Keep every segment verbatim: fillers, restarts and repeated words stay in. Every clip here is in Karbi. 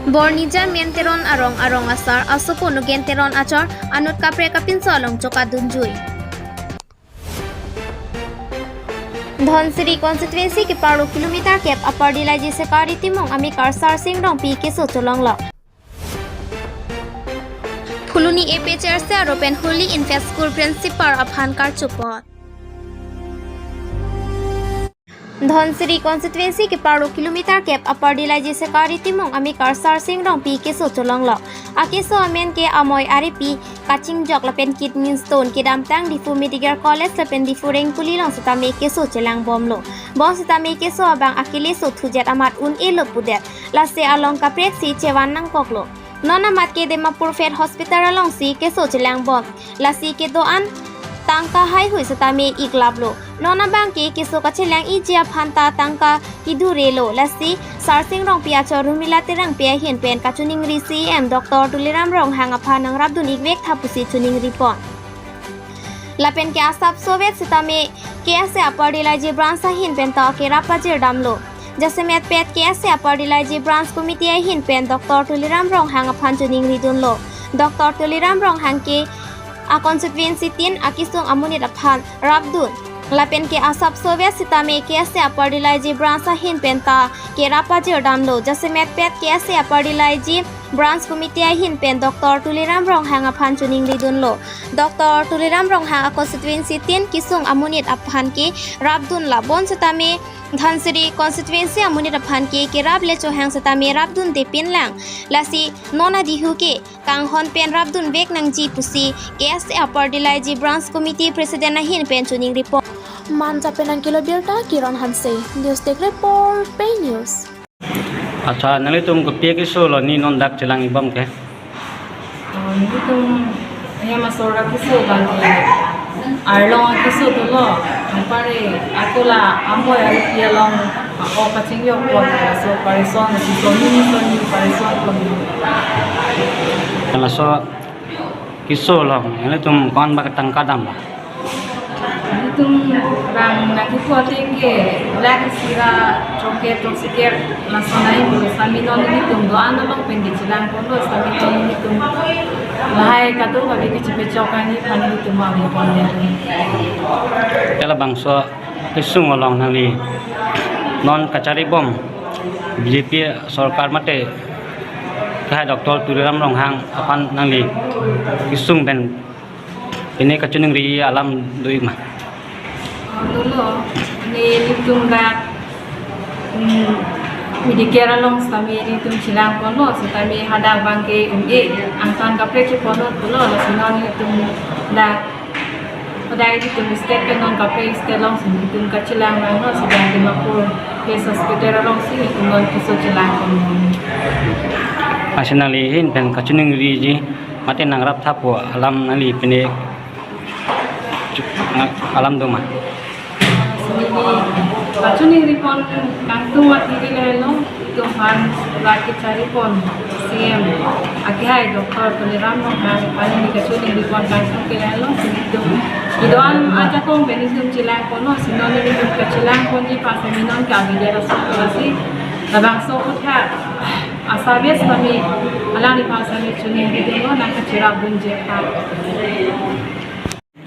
Bornija Men Teron arong arong asar asopo Nogen Teron achor anut kaprek apinso along chokadunjui. Dhansiri constituency kepar-o kilometer kep Upper Dillaiji Sekari Timung amekar Sarsing Rongpi keso cholonglo. Phuloni A P H R C aro pen Holy Infant School principal aphan karchupot. Dhansiri constituency kepar-o kilometer kep Upper Dillaiji Sekari Timung amekar Sarsing Rongpi keso cholonglo. Akeso amen ke amoi aripi kachingjok lapen kidney stone kedamtang Diphu Medical College lapen Diphu Rengkuli along setame keso chelangbomlo. Bom setame keso abang akeleso thujet amat un-elo pudet. Lasi along kaprek si chevan nangkoklo. Non amat ke Dimapur Fed Hospital alongsi keso chelangbom. Lasi kedo-an tangka haihui setame iklaplo. Non abang ke keso kachelang-iji aphan ta tangka kidurelo. Lasi Sarsing Rongpi achor Rumila Terangpi ahin pen kachiningri C E M Doctor Tuliram Ronghang aphan nangrapdun-ikvek tha pusi chiningripon. Lapen ke asapso vet setame K S A Upper Dillaiji branch ahin pen ta kerap pajirdamlo. Jasemet pet K S A Upper Dillaiji branch committee ahin pen Doctor Tuliram Ronghang aphan chiningridunlo. Doctor Tuliram Ronghang ke a constituency tin akesung amonit aphan rapdun. Lapen ke asapso vet setame K S A Upper Dillaiji branch ahin pen ta kerap pajirdamlo. Jasemet pet K S A Upper Dillaiji branch committee ahin pen Doctor Tuliram Ronghang aphan chiningridunlo. Doctor Tuliram Ronghang a constituency tin kesung amonit aphan kerapdun labon setame Dhansiri constituency amonit aphan ke kerap le chohang setame rapdunde pinlang. Lasi non adihu ke kanghon pen rapdunvek nangji pusi K S A Upper Dillaiji branch committee president ahin pen chiningripon. Manja pen nangkelo birta Kiron Hanse, News Desk Report, Pei News. Accha, nanglitum kopi akesolo ni non dak chelang-ikbom ke? Oh, nelitum ahem asor akeso bang ke arlong akeso dolo. Anpar ako la amoi aripi along ako kachingjokpon, laso parison, si soni soni parison pon. Laso keso along nanglitum ko-an ba ketangka dam ba? Nelitum rang nangkipu ateng ke lakh isi ra throkkep throksi kep lason nai, sami non nelitum do-an along pen kechelangponlo, sami non nelitum lahai kadokave kachepechok ani aphan nelitum ave pon ya. Ke labangso kesung along nangli non kacharibom B J P sorkar mate kehai Doctor Tuliram Ronghang aphan nangli kesung pen pine kachiningri alam do-ik ma? Dolo, ne nelitum dak, mm, Medicare along sami nelitum chelangponlo, setame hadak bang ke un-e angtan kaprek cheponlo dolo, lasi non nelitum dak, hadak nelitum state pen non kaprek state alongsi nelitum kachelang vanglo, si dak Dimapur Case Hospital alongsi nelitum non keso chelangponlo. Lasi nangli ahin pen kachiningriji mate nangrap tha pu alam nangli pine alam do ma? Neli kachiningripon kangtung athiri lelo, itum aphan rat kecharipon C M akehai Doctor Tuliram Ronghang aphan neli kachiningripon kangtung ke lelo, si nelitum kedo-an ajakong pen nelitum chelangponlo, si non nelitum kachelangponji aphan sami non ke abidia raso lasi labangso aphuthak asabes kami alangli aphan sami chiningridunlo nangkacherapdunji aphan.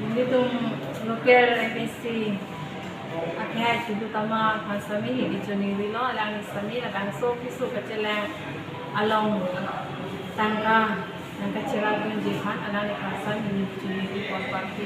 Nelitum local M A C akehai Tilu Tama aphan sami neli chiningrilo, alangli sami labangso keso kachelang along tangka nangkacherapdunji aphan alangli aphan sami neli chiningri pon parti.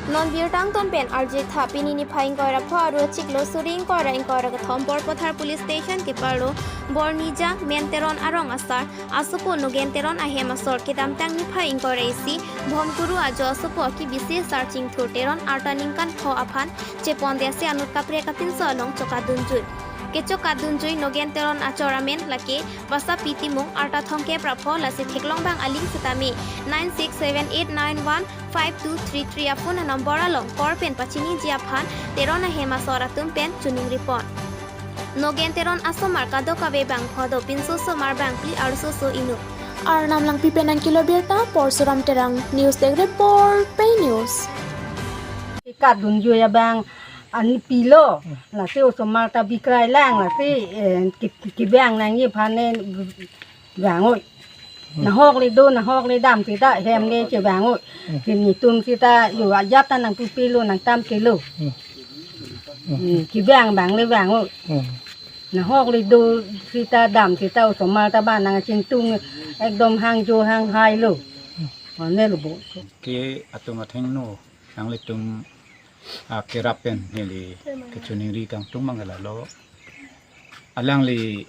Non birta angton pen arjutha, pini niphai ingkoi ra pho, aru chiklo suri ingkoi ra ingkoi ra kethom Borpathar Police Station kepar-o Bornija Men Teron arong asar asopo Nogen Teron ahem asor kedamtang niphai ingkoi ra isi Bhomkuru ajo asopo akibisi Sarchingthur Teron arta ningkan pho aphan cheponde ase anut kaprek apinso along chokadunjui. Kechokadunjui Nogen Teron achor amen lake Basapi Timung, arta thomkep ra pho, lasi theklong bang aling setame nine six seven eight nine one five two three three aphone number along call pen pachiniji aphan Teron ahem asor atum pen chiningripon. Nogen Teron asomar kadokave bang pho do, pinso somar bangphli arloso inut. Arnam Langpi pen nangkelo birta Porsuram Terang, News Desk Report, Pei News. Kadunjui abang Ani pilo, lasi osomar ta bikrai lang, lasi, eh, ki-, kevang nangji aphan ne vang oi. Nahok le do, nahok le dam sita, hem le chevang oi. Kini tum sita, yo ajat ta nangpupi lo, nangtam ke lo. Hmm, kevang abang le vang oi. Nahok le do sita, dam sita, osomar ta ba nangchingtung, ekdom hangjo hanghai lo. One lo bo. Ke atum athengno, nanglitum, ah, kerap pen neli kachiningri kangtung mang lalo. Alangli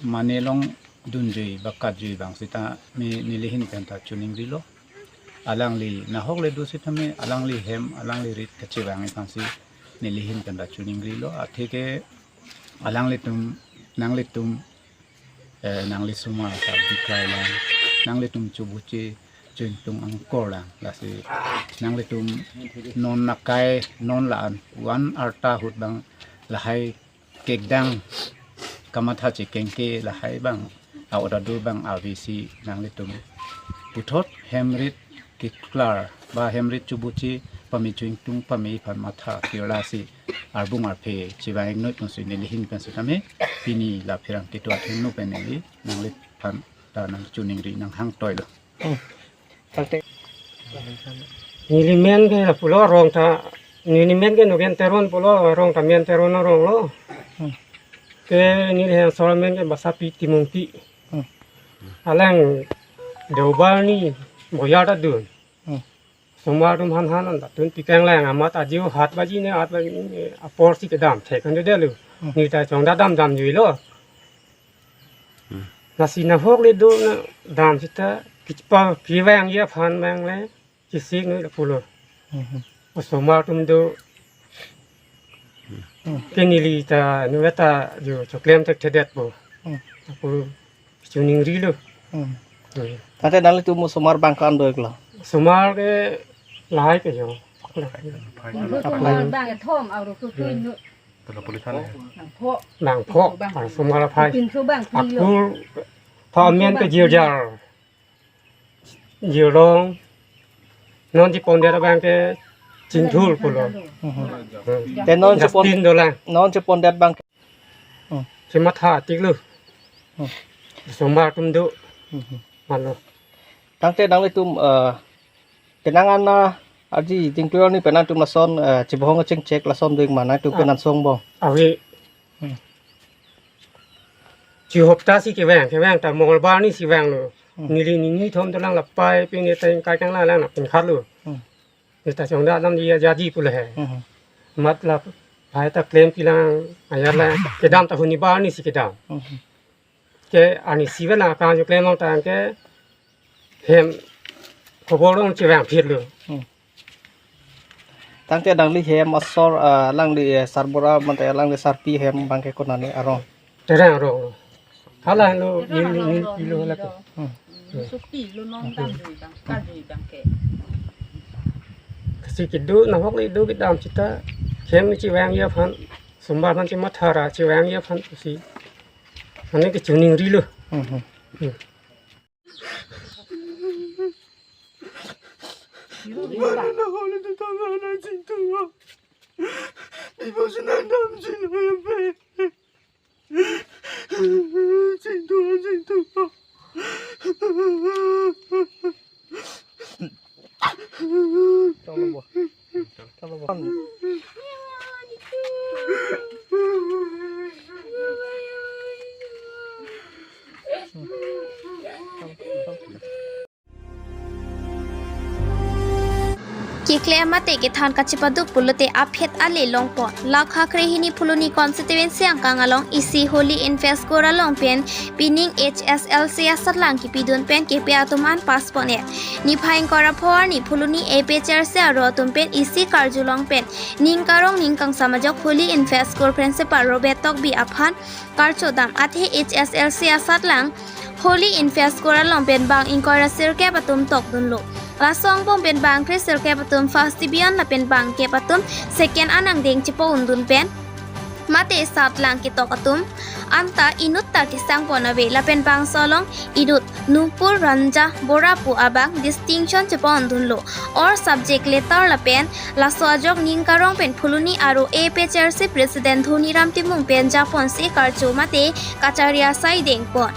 mane longdunjui ba katjui abang sita me neli ahin pen ta chiningrilo. Alangli nahok le do sita me alangli hem, alangli rit kachevang aphansi neli ahin pen ta chiningrilo. Atheke alanglitum, nanglitum, eh, nangli osomar ta bikrai lang, nanglitum chobuche, chingtung angkor lang, lasi nanglitum non nakai, non la-an, one arta ahut abang lahai kekdang kamatha chekengke lahai abang, a-order abang avesi nanglitum puthot hem rit keklar ba hem rit chobuche pame chingtung pame aphan matha kirla si arbung arphe chevang noi tungsi neli ahin pen sitame pini la pherangke atum athengno pen neli nangliphan ta nangchiningri nanghang toilo. Hmm. Tangte. Neli men ke lapulo arong ta, neli men ke Nogen Teron pulo arong ta, Men Teron arong lo. Hmm. Ke neli asor amen ke Basapi Timungpi. Hmm. Alang Deobar ni boyar ta dun. Hmm. Osomar atum hanhan an ta tunpi kanglang, amat ajo hat baji ne, aat baji ne apor si kedam thek kan de lo. Hmm. Neli ta chongdat damdamjuilo. Hmm. Lasi nahok le do na dam sita kichpa kevangji aphan abang le kisik noi lapulo. Hmm. Osomar atum do. Hmm. Ke neli ta neli ta jo choklem thekthedetpo. Hmm. Lapu chiningrilo. Hmm. Hmm. Tangte nanglitum osomar abang ko-an do-iklo? Osomar ke lahai ke jo. Osomar abang thom, aru tu tu nu. Nangpho. Nangpho, osomar aphai. Pinso abang phli lo. Akur, pha amen ke Jirjar. Jirong. Non chepondet abang ke Chingthur pulo. Hmm. Hmm. Te non chepon-, Justin dolang. Non chepondet abang ke. Hmm. Chematha tik lo. Hmm. Osomar atum do. Hmm. Malo. Tangte nanglitum, eh, penang an arji dingklur ni penang atum lason, eh, chebohong chingchek lason ding ma nangtum, ah, penang song bong. Awi. Hmm. Chi hopta si kevang, kevang ta Mongolbar ni si vanglo. Hmm. Neli nini thom dolang lapai pine teng kai kanglang lang na pin khat lo. Hmm. Neli ta chongdat damji ajaji pulo he. Hmm. Mat lapai ta klempi lang, ayar lang, kedam ta huni bar ni si kedam. Hmm. Ke ani si vela ka jo klem long tang ke hem khobor long chevang phit lo. Hmm. Tangte alangli hem asor, ah, alangli, eh, sarbura mate alangli sarpi hem abang ke konane arong? Terang arong lo. Hala lo, terang ni, ni, arong ni, lo, ilo hala ke. Hmm. Sukti lo non damjui abang, kajui abang ke. Kasi kedo nahok le do kedam sita hem chevangji aphan, osomar aphan chematha ra chevangji aphan si. Ane ke chiningrilo. Hmm, hmm. Hmm. Keklem mate kethan kachepaduk pulote aphet ale longpon. Lakha krehini Phuloni constituency angkang along isi Holi Infest Score along pen pining H S L C asatlang kipidun pen kepi atum an pass pon-et. Niphai ingkoi ra pho arni Phuloni A P H R C aro atum pen isi karjulong pen ning karong ning kangsam ajok Holi Infest Score Principal Robert Tokbi aphan karcho dam athe H S L C asatlang Holi Infest Score along pen bang ingkoi ra sirkep atum tokdunlo. Laso angbong pen bang kre sirkep atum first division lapen bang kep atum second an angdeng chepo-undun pen mate satlang ketok atum Anta inut ta kesang pon ave lapen bangso along inut Nupur Ranja Bora pu abang distinction chepon dunlo. All subject letter lapen laso ajok Ning Karong pen Phuloni aro A P H L C President Dhoniram Timung pen japon si karcho mate kacharli asai dengpon.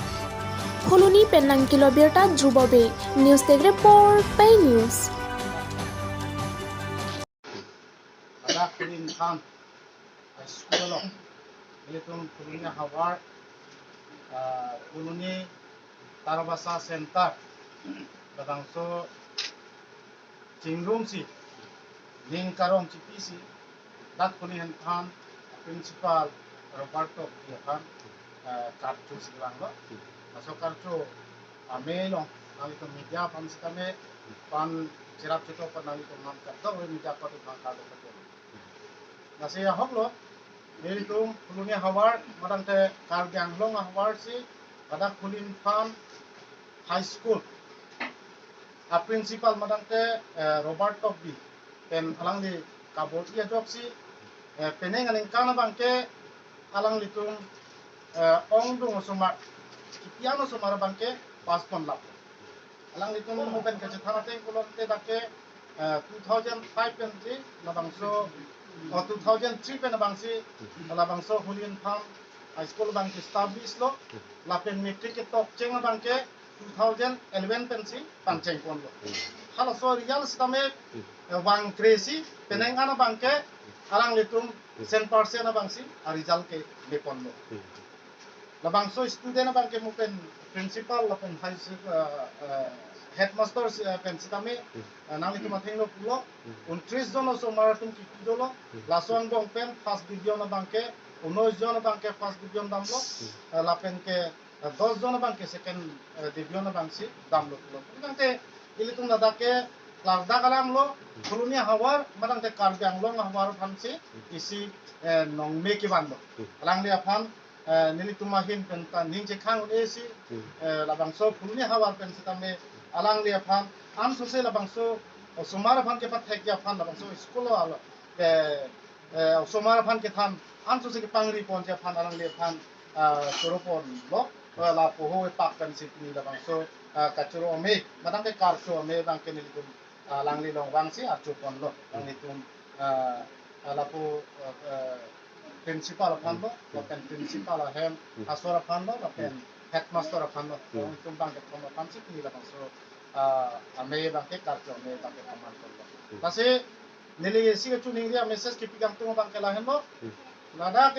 Phuloni pen nangkelo birta Jubobe, News Desk Report, Pei News. Ladak Phuloni High School along, ilitum Phuloni havar, ah, Phuloni Tarabasa Center, labangso chingrumsi, Ning Karong chipisi, dak Phuloni aphan Principal Robert Tokbi aphan, ah, karcho si langlo. Laso karcho amei along, nanglitum media aphan sitame, pan cherap chetok pan nanglitum nam kardom, media aphan aphan kardom. Lasi ahoklo, nelitum Phuloni havar, madangte Karbi Anglong ahavar si, ladak Phuloni High School a principal madangte, eh, Robert Tokbi pen alangli kabor-i ajoksi, eh, penang aningkan abangke alanglitum, eh, ongdung osomar, kipi an osomar abangke pass ponlap. Alanglitum mo pen kachethan ateng pulote dak ke, eh, two thousand five pen si labangso, oh, two thousand three pen abangsi labangso Phuloni High School abangke establish lo, lapen matric ketok cheng abangke two thousand eleven pensi pangcheng ponlo. Halaso result sitame, eh, vang kre si penang an abangke alanglitum cent percent abangsi a result keme ponlo. Labangso student abangke mo pen principal lapen high school, eh, eh, headmaster si, eh, pen sitame, eh, nanglitum athengno pulo, untris jon osomar atum kipi dolo, laso angbong pen first division abangke, unois jon abangke first division damlo, eh, lapen ke, eh, dos jon abangke second, eh, division abangsi damlo pulo. Tangte ilitum ladak ke, ladak alam lo, Phuloni havar, madangte Karbi Anglong ahavar aphansi, isi, eh, nongme kevanlo. Alangli aphan, eh, nelitum ahin pen ta ning chekhang un-e si, eh, labangso Phuloni havar pen sitame alangli aphan, ansose labangso osomar aphan kepathekji aphan labangso school alo, eh, eh, osomar aphan kethan, ansose kepangri ponji aphan alangli aphan, ah, choro ponlo, eh, lapu ho epak pensi pini labangso, ah, kachoro amei, madangte karcho amei abangke nelitum, ah, alangli along vangsi archo ponlo, nanglitum, ah, ah, lapu, ah, ah, principal aphan lo, lapen principal ahem asor aphan lo, lapen headmaster aphan lo. Itum bang kethom aphansi pini labangso, ah, amei abangke karcho amei abangke paman ponlo. Lasi neli isi kachiningri a message kipi kangtung abangke lahenlo. Ladak